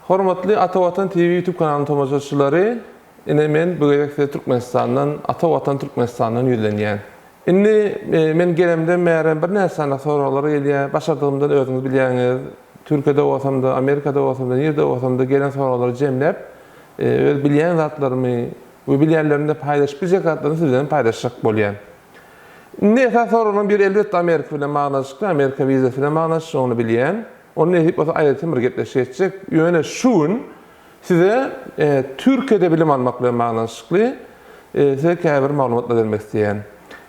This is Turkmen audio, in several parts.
Hormatly Ata Watan TV YouTube kanalynyň tomaşaçylary, ine men bu gezek size Türkmenistandan, Ata Watan Türkmenistandan ýüzlenýän. Indi men gelemden bäri birnäçe sany soraglar gelýär. Başardygymdan özüňiz bilýäňiz, Türkiýede bolsam-da, Amerikada bolsam-da, nirde bolsam-da gelen soraglary jemläp, öz bilýän zatlarymy we bilýänlerimde paýlaşyp biljek zatlarymy siz bilen paýlaşjak bolýan. Indi esasy soraglaryň biri elbetde Amerika bilen baglanyşykly, Amerika wizasy bilen baglanyşykly, ony bilýän. Ony nesip bolsa aýratyn bir gepleşik etjek. Ýöne şu gün size Türkiýede bilim almak bilen baglanyşykly size käbir maglumatlar bermek isleýän.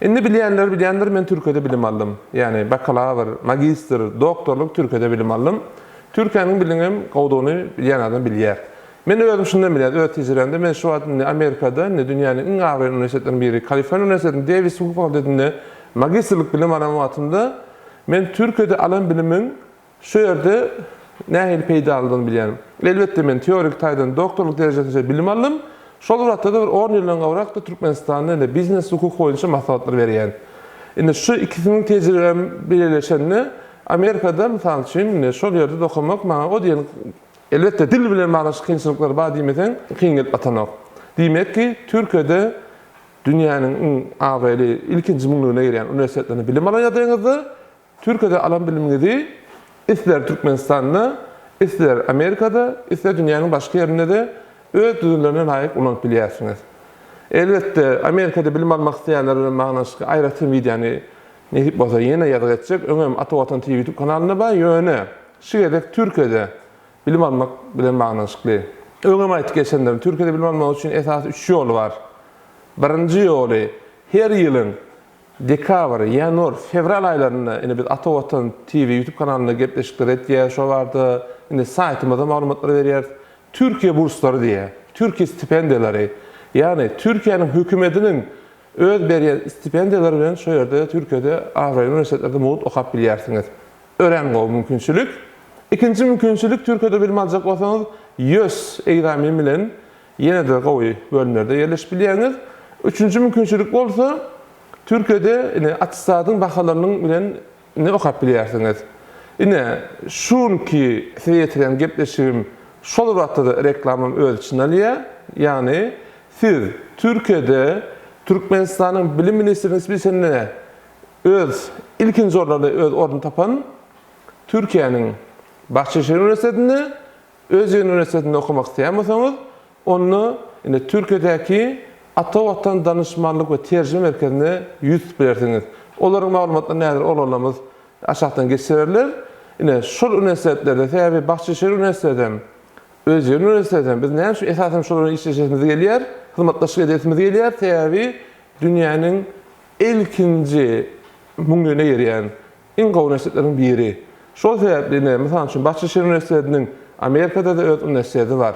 Indi bilýänler bilýändir, men Türkiýede bilim aldym. Ýagny bakalawr, magistr, doktorlyk Türkiýede bilim aldym. Türkiýäniň biliniň gowudygyny bilýän adam bilýär. Men özüm şundan bilýän, öz tejribämde men şu wagt indi Amerikada, indi dünýäniň iň abraýly uniwersitetleriniň biri Kaliforniýa uniwersitetiniň Dewis hukuk fakultetinde magistrlik bilim alan wagtymda men Türkiýede alan bilimiň şu ýerde nähili peýdalydygyny bilýän. Elbetde men teorik taýdan doktorlyk derejesine bilim aldym. Şol wagtda-da bir on ýyldan gowrak-da Türkmenistanda indi biznes hukuk boýunça maslahatlar berýän. Indi şu ikisiniň tejribäm bileleşende Amerikada mysal üçin indi şol ýerde okamak maňa o diýen Elbetde dil bilen baglanyşykly kynçylyklar bar diýmeseň kyn gelip batanok. Diýmek ki, Türkiýede dünýäniň iň abraýly ilkinji müňlügine girýän uniwersitetlerinde bilim alan ýagdaýyňyzda, Türkiýede alan bilimiňizi islär Türkmenistanda, islär Amerikada, islär dünýäniň başga ýerinde-de öz düzgünlerine laýyk ulanyp bilýärsiňiz. Elbetde, Amerikada bilim almak isleýänler bilen baglanyşykly aýratyn wideony nesip bolsa ýene ýazgy etjek. Öňem Ata Watan TV YouTube kanalynda bar, ýöne Şu gezek Türkiýede bilim almak bilen baglanyşykly. Öňem aýtyp geçendirin, Türkiýede bilim almak üçin esasy üç ýoly bar. Birinji ýoly, her ýylyň dekabr, ýanwar, fewral aýlarynda indi biz Ata Watan TV YouTube kanalynda gepleşikler etýäris, şo barada indi saýtymyzda maglumatlar berýäris. Türkiýe burslary diýýär, Türkiýe stipendiýalary. Ýagny Türkiýäniň hökümetiniň öz berýän stipendiýalary bilen şo ýerde Türkiýede abraýly uniwersitetlerde mugt okap bilýärsiňiz. Örän gowy mümkinçilik. Ikinji mümkinçilik Türkiýede bilim aljak bolsaňyz YÖS egzamin bilen ýene-de gowy bölümlerde ýerleşip bilýäňiz. Üçünji mümkinçilik bolsa Türkiýede ine attestatyň bahalarynyň bilen ine okap bilýärsiňiz. Ine şu günki size ýetirýän gepleşigim şol wagtda-da reklamam öz içine alýar. Ýagny siz Türkiýede Türkmenistanyň Bilim ministriniň spisinde Öz ilkinji orunlarda öz ornuny tapan Türkiýäniň Bahçeşehir uniwersitetinde, Özgen uniwersitetinde okamak isleýän bolsaňyz, onda indi Türkiýedäki Ata Watan danyşmanlyk we terjime merkezine ýüz tutup bilersiňiz. Olaryň maglumatlaryny häzir oglanlarymyz aşakdan geçirerler. Ine, şol uniwersitetlerde, sebäbi Bahçeşehir uniwersitetem, Özgen uniwersitetem, biz näme üçin esasan şolar bilen işleşesimiz gelýär, hyzmatdaşlyk edesimiz gelýär, sebäbi dünýäniň ilkinji müňlügine girýän iň gowy uniwersitetleriň biri. Şol sebäpli ine, mysal üçin, Bahçeşehir uniwersitetiniň Amerikada-da öz uniwersiteti bar.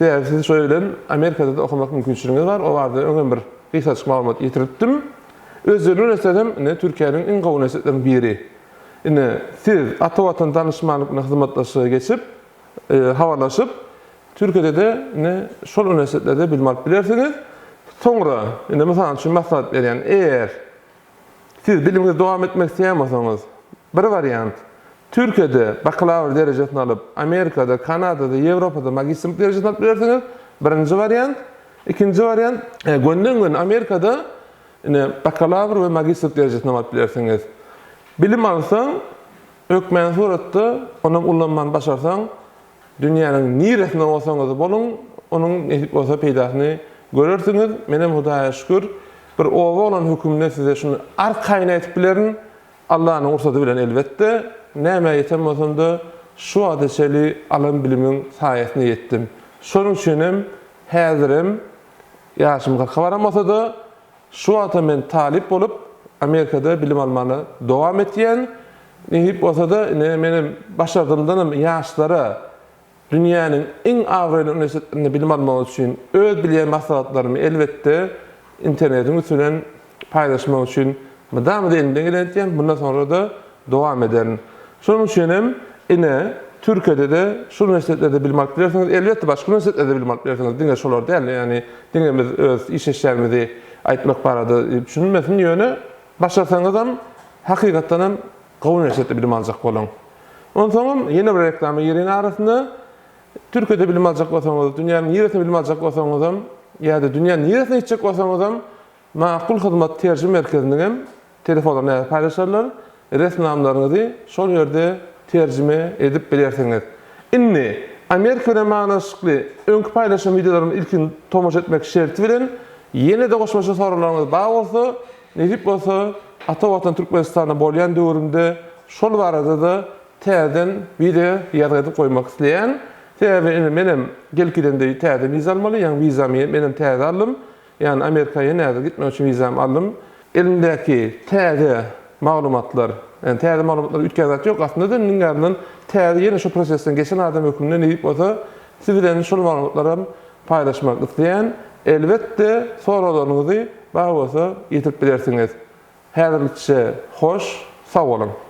Sebäbi siz şo bilen Amerikada-da okamak mümkinçiligiňiz bar. O barada öňem bir gysgajyk maglumat ýetiripdim. Özleri uniwersitetem ine Türkiýäniň iň gowy uniwersitetleriniň biri. Ine, siz Ata Watan danyşmanlyk bilen hyzmatdaşlyga geçip, habarlaşyp, Türkiýede-de ine şol uniwersitetlerde bilim alyp bilersiňiz. Soňra, ine mysal üçin maslahat berýän, eger siz bilimiňizi dowam etmek isleýän bolsaňyz, bir wariant, Türkiýede bakalawr derejesini alyp, Amerikada, Kanadada, Ýewropada magistrlik derejesini alyp bilersiňiz, birinji wariant. Ikinji wariant, gönden-göni Amerikada ine bakalawr we magistrlik derejesini alyp bilersiňiz. Bilim alsaň, hökmany suratda onam ullanmany başarsaň, Dünýäniň niresinde bolsaňyz boluň, onuň nesip bolsa peýdasyny görersiňiz. Menem Hudaýa şükür, bir oba oglan höküminde size şuny arkaýyn aýdyp bilerin, Allanyň rugsady bilen elbetde, nämä ýeten bolsam-da, şu wagta çenli alan bilimiň saýasynda ýetdim. Şonuň üçinem häzirem ýaşym kyrka baran bolsa-da, Şu wagta men talyp bolup Amerikada bilim almana dowam etýän. Nesip bolsada ine menem başardygymdanam ýaşlara dünýäniň iň abraýly uniwersitetlerinde bilim almak üçin öz bilýän maslahatlarymy elbetde internetiň üsti bilen paýlaşmak üçin mydama-da elimden geleni etýän, mundan soňra-da dowam ederin. Şonuň üçin hem ine Türkiýede-de şu uniwersitetlerde bilim alyp bilersiňiz. Elbetde başga uniwersitetlerde bilim alyp bilersiňiz. Diňe şolar däl, ýagny diňe biz öz işleşýänimizi aýtmak barada düşünilmesin, ýöne başarsaňyzam hakykatdan hem gowy uniwersitetde bilim aljak boluň. Onsoňam ýene bir reklama gireýin arasynda. Türkiýede bilim aljak bolsaňyz, dünýäniň niresinde bilim aljak bolsaňyzam ýa-da dünýäniň niresine gitjek bolsaňyzam Makul Hyzmat terjime merkeziniň hem telefonlaryny nädip paýlaşarlar, resminamalaryňyzy şol ýerde terjime edip bilersiňiz. Indi Amerika bilen baglanyşykly öňki paýlaşan wideolarymy ilkin tomaşa etmek şerti bilen ýene-de goşmaça soraglaryňyz bar bolsa, nesip bolsa Ata Watan Türkmenistanda bolýan döwrümde şol barada-da täzeden wideo ýazgy edip goýmak isleýän. Sebäbi indi menem gelip gidende täze wiza almaly, ýaňy wizamy menem täze aldym. Ýagny Amerika ýene häzir gitmek üçin wizamy aldym. Elimdäki täze maglumatlar, ýagny täze maglumatlar üýtgän zat ýok aslynda-da, indi azyndan täze ýene şo prosesden geçen adam hökmünde nesip bolsa siz bilen şol maglumatlaram paýlaşmak isleýän. Elbetde soraglaryňyzy bar bolsa ýetirip bilersiňiz. Häzirlikçe hoş, sag boluň!